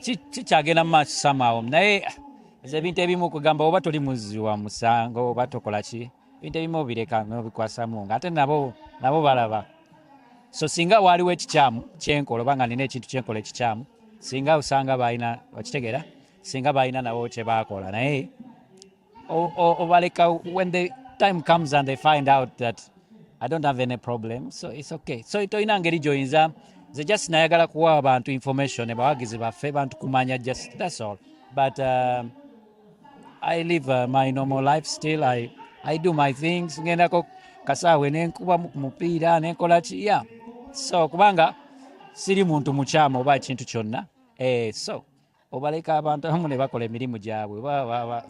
Kikyagenda mu maaso somehow, naye nze ebintu ebimu kugamba oba toli muzzi wa musango oba tokola ki, ebintu ebimu obireka nobikwasamu nga ate nabo balaba. So singa waaliwo ekikyamu kyenkola oba nga nina ekintu kyenkola ekikyamu, singa osanga balina, okitegeera, singa balina nabo kyebakola, naye obaleka. When the time comes and they find out that I don't have any problem, so it's okay. So tolina ngeri gyoyinza. Nze just nayagala kuwa abantu information, abawagizi baffe, bantu kumanya, just that's all. But I live my normal life still. I do my things. Ngendako kasaawe nenkubamu ku mupiira nenkola ki, yeah. So kubanga siri muntu mukyamu oba ekintu kyonna, so obaleka abantu abamu ne bakola emirimu gyabwe ba,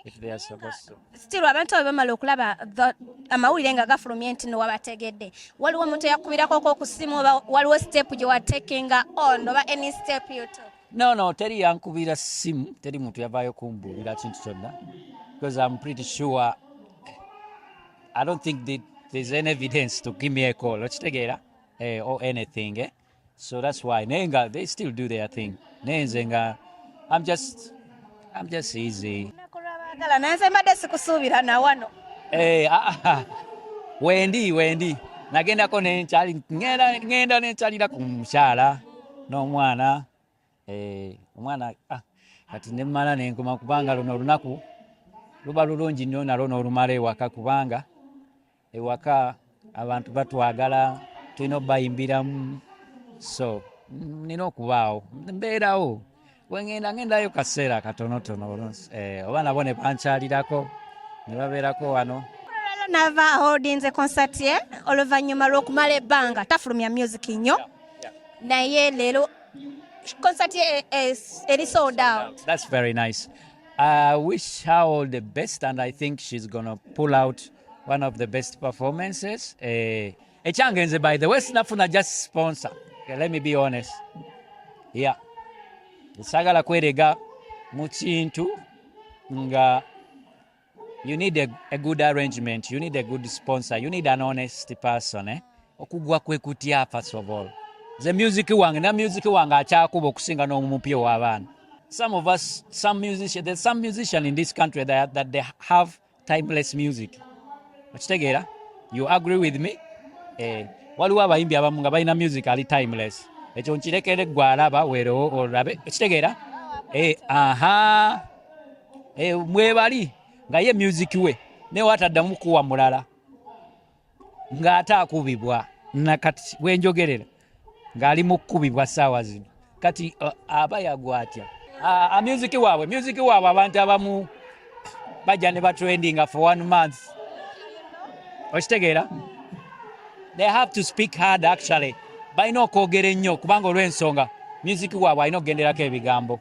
if they are supposed to. Still abantu abo bamala okulaba amawulire nga gafulumye nti no wabategedde, waliwo omuntu eyakubirako ku ssimu oba waliwo step gye watekinga on oba any step you took? No, teri yankubira simu, teri muntu yavaayo kumbuulira kintu kyonna, because I'm pretty sure I don't think that there's any evidence to give me a call, okitegeera, or anything, eh? So that's why naye nga they still do their thing, naye nze nga I'm just easy. Olunaku lw'abaagala, naye nze mbadde sikusuubira na wano. Eh, ah, ah. Wendi nagendako nenkyali ngenda nenkyalira ku mukyala n'omwana, omwana, kati nemmala nenkoma, kubanga luno olunaku luba lulungi nnyo nalwo n'olumala ewaka, kubanga ewaka abantu batwagala, tulina obayimbiramu, so nina okubaawo, mbeerawo. Wengenda ngendayo kaseera katonotono, oba nabo ne bankyalirako ne babeerako wano. Olwaleero Nava holdinze concert ye oluvannyuma lw'okumala ebbanga tafulumya music nnyo, naye leero concert ye eri sold out. That's very nice. I wish her all the best, and I think she's gonna pull out one of the best performances. Ekyange nze, by the way, sinafuna just sponsor. Okay, let me be honest. Yeah. Saagala kwerega mu kintu nga you need a good arrangement, you need a good sponsor, you need an honest person, eh? Okugwa kwe kutya, first of all. Nze music wange na music wange akyakuba okusinga n'omupya ow'abaana. Some of us, some musician, there's some musician in this country that they have timeless music. Okitegeera? You agree with me? Waliwo abayimbi abamu nga balina music ali timeless. Ekyo nkirekere gwe alaba weerewo olabe. Okitegeera? Aha. Mwebali nga ye music we naye wataddamu kuwa mulala ng'ate akubibwa nakati wenjogerera ng'ali mu kkubibwa ssaawa zino. Kati aba yagwa atya? Music waabwe abantu abamu bajja ne batrendinga for one month, okitegeera? They have to speak hard, actually. Balina okwogera ennyo kubanga olw'ensonga music waabwe alina okugenderako ebigambo.